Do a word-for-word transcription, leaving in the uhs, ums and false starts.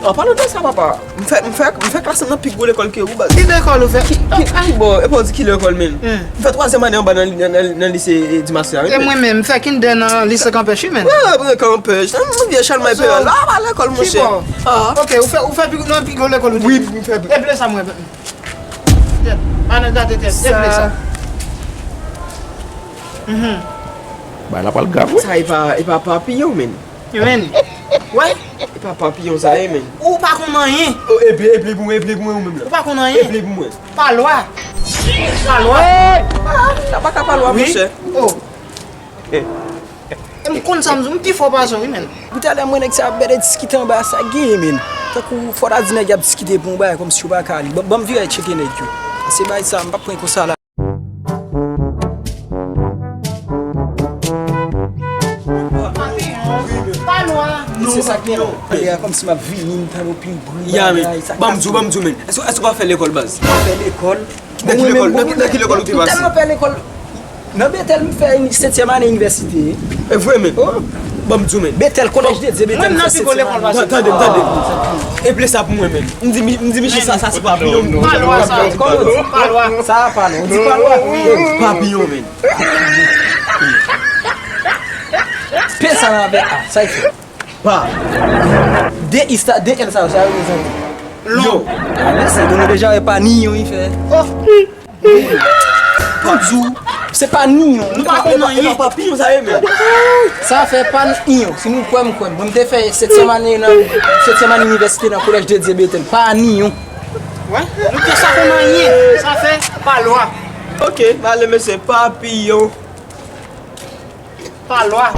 An palan de sa, papa, m fè, m fè, m fè klas nan pi gwo lekòl ke ou, baz. Ki lekòl ou fè? Ki, ki, ki bò? E pa w di ki lekòl, menm? M fè twazyèm ane anba nan, nan, nan, nan lise, eh, Dimas la, wi, menm. E mwen menm, m fè kindè nan lise Kanpèch, wi, menm. Wi, wi, Kanpèch. Nan vye Chalmay Peyòl la, pa lekòl, monchè. Ki bò? Ah. Ok, ou fè, ou fè pi, nan pi gwo lekòl ou te? Wi, m fè pi. Eple sa mwen. Ann gade tèt, eple sa. Mhm. Bagay la pral grav, wi. Sa e pa, e pa papiyon, menm. Men, wè. E pa papiyon sa ye, menm. Ou pa konn anyen. Oh, eple, eple pou mwen, eple pou mwen, ou menm la. Ou pa konn anyen. Eple pou mwen. Palwa. Palwa. Ah, sa pa ka palwa, monchè. Oh. M konn sa m di w, m pi fò pase w, wi, menm. Talè mwen nèg sa ap bèt diskite anba sa genyen, menm. Tankou fò ta di nèg y ap diskite pou yon bagay kòmsi yo pa ka li. Ban, ban m vire al tcheke nèg yo. Se bagay sa, m p ap pran konsa la. Palwa. Se sa k gen la. Kòmsi m ap vini, m tann yon pil bri. Ya, men. Ban m di w, ban m di w, men. Èske, èske w pa fè lekòl, baz? Pa fè lekòl. Nan ki lekòl, nan ki, nan ki lekòl ou te pase? M tèlman fè lekòl. Nan Betèl, m fè ini-, setyèm ane inivèsite. E vre, men. Oh. Ban m di w, men. Betèl, Collège de Dieu, Betèl, m fè setyèm ane. Tande, tande. Eple sa pou mwen, men. M di, m di, misye, sa, sa se papiyon. Palwa, sa. Kòman w di? Palwa. Sa, palwa. Ou di palwa? Papiyon, men. P sa nan avè A, sa y fè? Pa. De I sa, de L sa yo, sa yo reprezante. Yo. Ah, mèsi, nou deja wè pa niyon y fè. Oh. Pa di w, se pa niyon. Nou pa konn anyen. E pa papiyon sa ye, menm. Sa fè pa niyon. Si nou kwè m, kwè m. Mwen, m te fè setyèm ane nan, setyèm ane inivèsite nan Collège de Dieu Bethel. Pa niyon. Wè, nou te sa konn anyen. Sa fè pa lwa. Ok, m ale, mesye, papiyon. Pa lwa.